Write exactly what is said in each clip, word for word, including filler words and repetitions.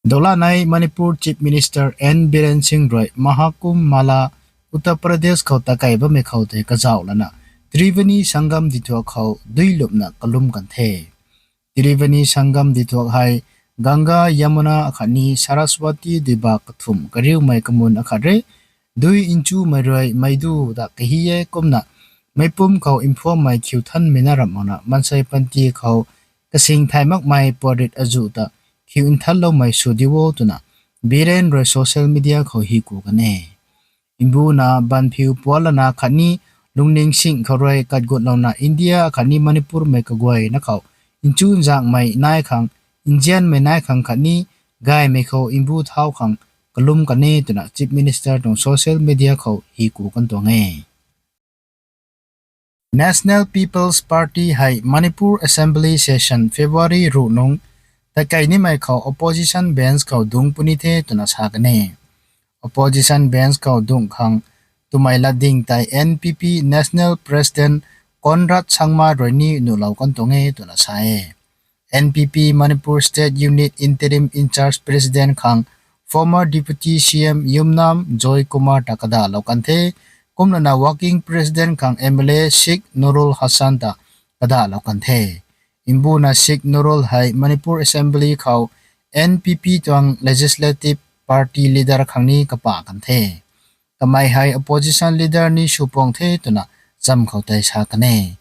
Dolanei Manipur Chief Minister N Biren Singh rui Mahakumbh Mela Uttar Pradesh khou takei bammei khou tei kazauh lana Triveni Sangam dithuak khou dui lupna kalum kan the. Triveni Sangam dithuak hei Ganga, Yamuna akhatni Saraswati duibak kathumh kariumei kamun akhat re. Dui nchumei rui meic du ta kahi e kumna meicpum khou mphuammei khiu thanmei na ramh makna maansei panty khou kasing thay makmei puatrit azuh ta khiu nthanloumei sw di o twna Biren rui social media khou hi ku kan e. Mbuna banphiu puatlana khatni lungning sing khou rui katgutlouna India akhatni Manipurmei kaguayna khou nchu nzangmei nai khang, nzianmei nai khang khatni gaymei khou mbu thau khang kalum kan e twna Chief Minister tuang social media khou hi ku kan tuang e. National People's Party hei Manipur Assembly Session February ruh nung takei nimei khou opposition bench khou dungc puni the twna sa kan e. Opposition bench khou dungc khang twmei latding tei N P P National President Conrad Sangma rui ni nuhlou kan tuang e twna sa e. N P P Manipur State Unit Interim In-charge President khang former Deputy C M Yumnam Joy Kumar ta kadahlou kan the. Kumlana Working President khang M L A Sheikh Nurul Hassan ta kadahlou kan the. Mbuna Sheikh Nurul hei Manipur Assembly khou N P P tuang Legislative Party leader khang ni kapa kan the. Kamei hei opposition leader ni sw puang the twna cham khou tei sa kan e.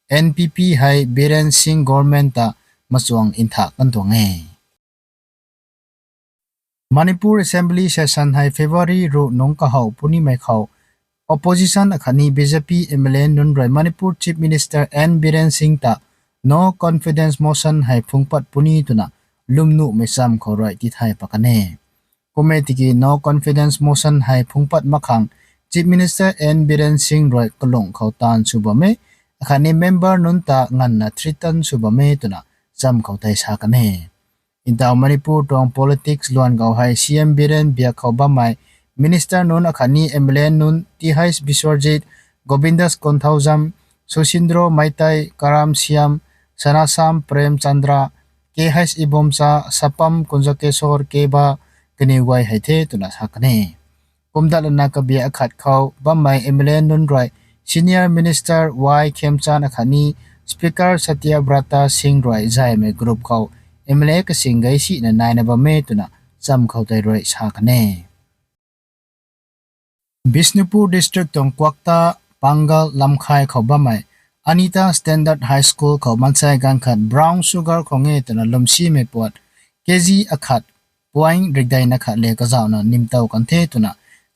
N P P hei Biren Singh government ta machuang nthak kan tuang e. Manipur Assembly Session hei February ruh nung kahow punimei khou opposition akhatni B J P M L A nunc rui Manipur Chief Minister N Biren Singh ta No Confidence Motion hei phungc pat puni twna lwmnuhmei cham khou rui tithay pat kan e. Kum e tiki No Confidence Motion hei phungc pat mak khang Chief Minister N Biren Singh rui kalung khou taanv sw bam e, akhatni member nunc ta nganvna threaten sw bam e twna cham khou tei sa kan e. Ntaw Manipur tuang politics luan khou hei C M Biren biak khou bammei minister nunc akhatni M L A nunc Th Biswarjit, Govindas Konthoujam, Susindro Meitei, Karam Shyam, Sanasam Prem Chandra, Kh Ibomcha, Sapam Kunjakeswar Keba kaniw guay hei the twna sa kan e. Kumdatlana kabiak akhat khou bammei M L A nunc rui Senior Minister Y Khemchand akhatni Speaker Satyabrata Singh rui zaymei group khou M L A kasing gei sina naina bam e twna cham khou tei rui sa kan e. Bishnupur District tuang Kwakta Pangal Lamkhai khou bammei Anita Standard High School khou maansei ganv khat brown sugar khou nge twna lwmsimei puat K G akhat point rikdeina khat le kazauhna nimtow kan the twna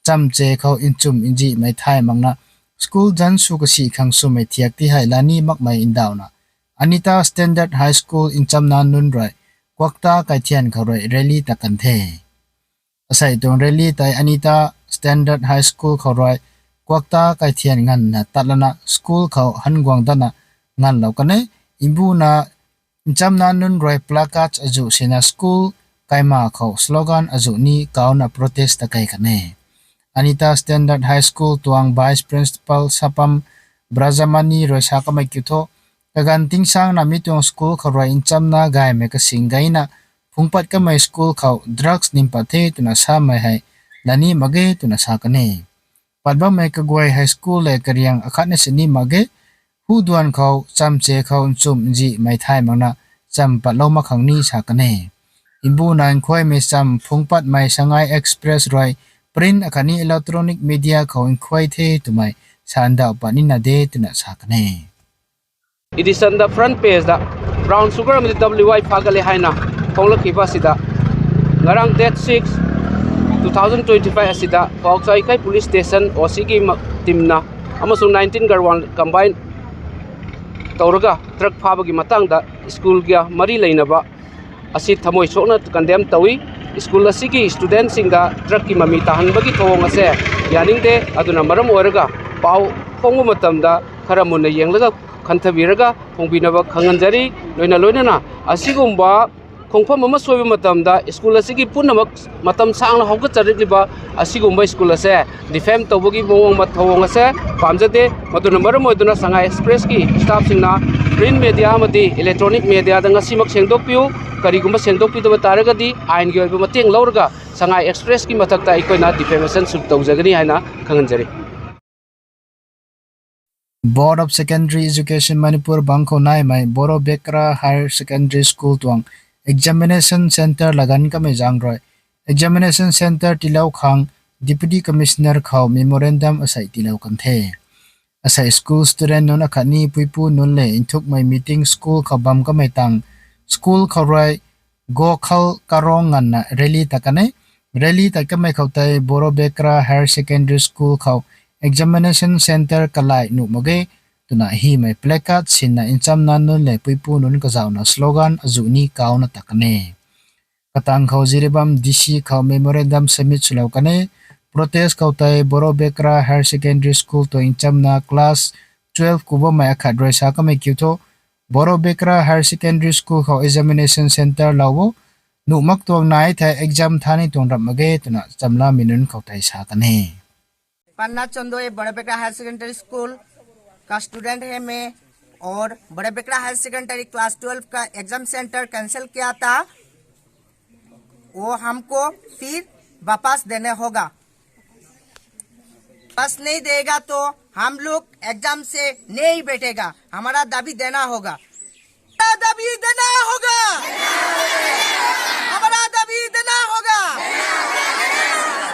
chamche khou nchumh nzihmei thay makna school zanc sw kasi khang swmei thiak ti hei lani makmei ndauhna Anita Standard High School nchamna nunc rui Kwakta kaithian khou rui rally ta kan the. Asei tuang rally tei Anita Standard High School khou rui Kwakta kaithian nganvna tatlana school khou hanguang datna nganvlou kan e. Mbuna nchamna nunc rui placards azuh sina school kaima khou slogan azuh ni kauna protest ta kei kan e. Anita Standard High School tuang Vice Principal Sapam Brajamani rui sa kamei kiu thu, kaganv tingsangna mi tuang school khou rui nchamna gaymei kasing geina phungc pat kamei school khou drugs nim pat the twna samei hei lani mak ge twna sa kan e. Pat bammei kaguay hei school le kariang akhatna sini mak ge. Hu duan khou chamche khou nchumh nzihmei thay makna cham patlou mak khang ni sa kan e. Mbuna nkhuaymei cham phungc patmei Sangai Express rui print akhatni electronic media khou nkhuay the twmei sa ndauh pat nina de twna sa kan e. Edition da front page da brown sugar amei W Y pha kale haina phungc lak ki ba sida ngarang date six, two thousand twenty-five asida Paokchai kai police station O C ki ma-, timna amasung nineteen Garwan combine tawraga truck phabagi matangda school ga mari leina ba asi thamui sokna condemn tawi. School asigi student singda truck ki mami tahanbagi thawng ase yaning de aduna maram oiraga pau phungc matamda khara munna yenglaga khanthabiraga phungbina ba khanganjari loina loinana asigumba Khongpham ama suaiba matamda school asigi puna mak matam sangna howka charikliba asigumba school ase defame towbagi mawang mat thawang ase pamzade. Maduna maram oiduna Sangai Express ki staff singna print media amadi electronic media da ngasi mak sengdokpiu, karigumba sengdokpiu taba taragadi ain gi oiba mateng louraga Sangai Express ki mathak ta akhoi na defamation sw towzagani haina khanganzari. Board of Secondary Education Manipur bang khou naimei Borobekra Higher Secondary School tuang examination centre laganv kamei zaeng rui examination centre tiilou khang Deputy Commissioner khou memorandum asei tiilou kan the. Asei school student nunc akhatni puipu nunc le nthukmei meeting school khou bam kamei tang school khou rui Gokhal Karong nganvna rally ta kan e. Rally tat kamei khou tei Borobekra Higher Secondary School khou examination centre kalai nuh mak ge twna himei placard sinna nchamna nunc le puipu nunc kazauhna slogan azuh ni kauna ta kan e. Katang khou Jiribam D C khou memorandum submit swlou kan e. Protest khou tei Borobekra Higher Secondary School tuang nchamna class twelve ku bammei akhat rui sa kamei kiu thu, Borobekra Higher Secondary School khou examination centre lou o, nuh mak tuang nai thei exam tha ni tuang rap mak ge twna chamlamei nunc khou tei sa kan e. पन्ना चंदोई बड़े बेकरा higher secondary school का स्टूडेंट है मैं। और बड़े बेकरा higher secondary class twelve का एग्जाम सेंटर कैंसिल किया था, वो हमको फिर वापस देने होगा। वापस नहीं देगा तो हम लोग एग्जाम से नहीं बैठेगा, हमारा दाबी देना होगा। हमारा दाबी देना होगा। हमारा दाबी देना होगा।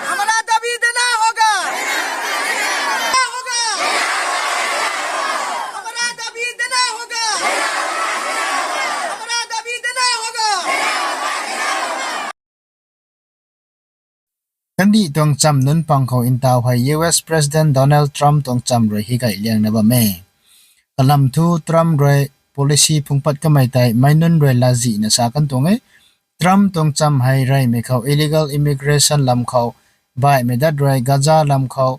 हमारा दाबी देना होगा। होगा। हमारा दाबी देना होगा। हमारा दाबी देना होगा। Kandih tuang cham nunc pang khou ntaw hei U S President Donald Trump tuang cham rui hei gay liangna bam e. Kalam thu Trump rui policy phungpat kamei tei mei nunc rui lazihna sa kan tuang e. Trump tuang cham hei reymei khou illegal immigration lam khou baihmei dat rui Gaza lam khou,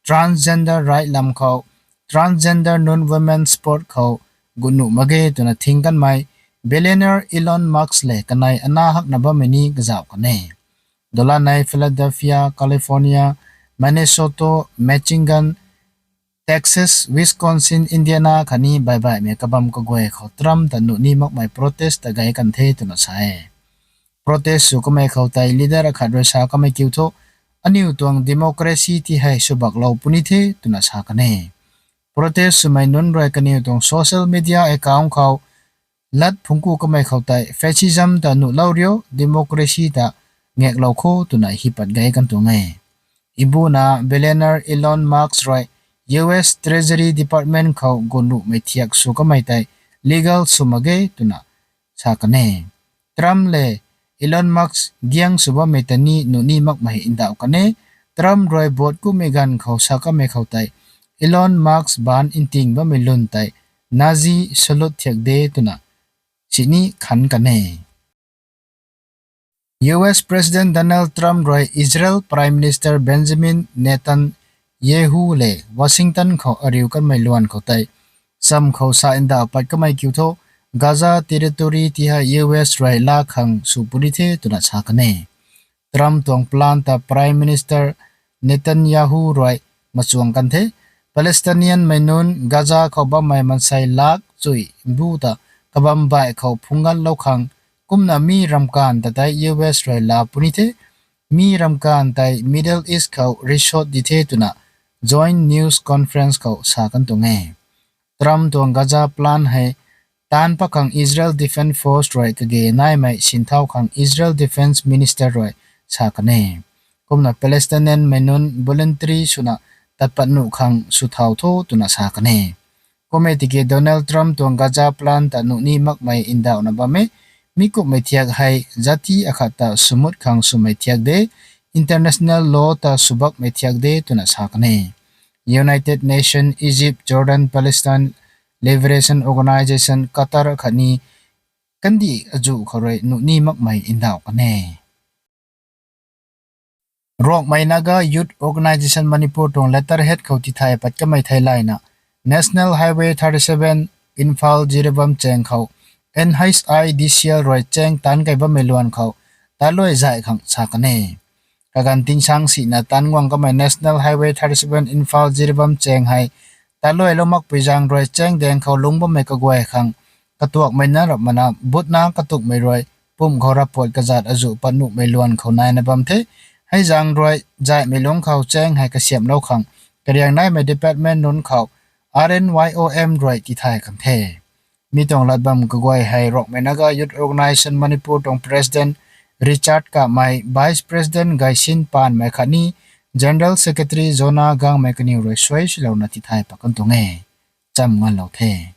transgender right lam khou, transgender nunc women sport khou gut nuh mak ge twna thing kanmei billionaire Elon Musk le kanei ana hakna bammei ni kazauh kan e. Dolanei Philadelphia, California, Minnesota, Michigan, Texas, Wisconsin, Indiana khatni baibaihmei kabam kaguay khou Trump ta nuh ni makmei protest ta gay kan the twna sa e. Protest sw kamei khou tei leader akhat rui sa kamei kiu thu, aniu tuang democracy ti hei swbaklou puni the twna sa kan e. Protest swmei nunc rui kaniw tuang social media account khou lat phungc ku kamei khou tei fascism ta nuhlou rio, democracy ta ngaklou kho twna hi pat gay kan tuang e. Ibuna billionaire Elon Musk rui U S Treasury Department khou gut nuhmei thiak sw kamei tei legal sw mak ge twna sa kan e. Trump le Elon Musk diang sw bammei ta ni nuh ni makmei ndauh kan e. Trump rui boat kummei ganv khou sa kamei khou tei Elon Musk baanc nting bammei lwn tei Nazi salute thiak de twna sini khan kan e. U S President Donald Trump rui Israel Prime Minister Benjamin Netanyahu le Washington khou ariu kanmei luan khou tei cham khou sa ndauh pat kamei kiu thu, Gaza Territory ti hei U S rui laa khang sw puni the twna sa kan e. Trump tuang plan ta Prime Minister Netanyahu rui machuang kan the. Palestinian mei nunc Gaza khou bammei mansei lak chui mbu ta kabam baih khou phungallou khang kumna mi ramkaanv ta tei U S rui laa puni the. Mi ramkaanv tei Middle East khou resort di the twna Joint News Conference khou sa kan tuang e. Trump tuang Gaza plan hei taanc pat khang Israel Defense Force rui kage naimei sinthau khang Israel Defense Minister rui sa kan e. Kumna Palestinian mei nunc voluntary swna tat pat nuh khang sw thau tho twna sa kan e. Kum e tiki Donald Trump tuang Gaza plan ta nuh ni makmei ndauhna bam e. Mi kumhmei thiak hei jati akhat ta swmut khang swmei thiak de, international law ta swbakmei thiak de twna sa kan e. United Nations, Egypt, Jordan, Palestine Liberation Organization, Qatar khatni kandih azuh khou rui nuh ni makmei ndauh kan e. Rongmei Naga Youth Organization Manipur tuang letterhead khou tithay pat kamei theilayna National Highway thirty-seven Imphal Jiribam cheng khou N H I D C L rui chaeng taanc key bammei luan khou taluai zay khang sa kan e. Kaganv tingsaeng sina taanc guang kamei National Highway thirty-seven Imphal Jiribam chaeng hei taluailou makpui zaeng rui chaeng daeng khou lungc bammei kaguay khang katuakmei na rap mana butna katukmei rui pumh khou ravpuat kazat azuh pat nuhmei luan khou naina bam the. Hei zaeng rui zaymei lungc khou chaeng hei kasiamhlou khang kariang naimei department nunc khou R N Y O M rui tithay kan the. Mi tuang lat bam kaguay hei Rongmei Naga Youth Organisation Manipur tuang President Richard Kamei, Vice President Gaisin Panmei khatni General Secretary Jona Gangmei kaniw rui suai swlouna tithay pat kan tuang e. Cham nganlou the.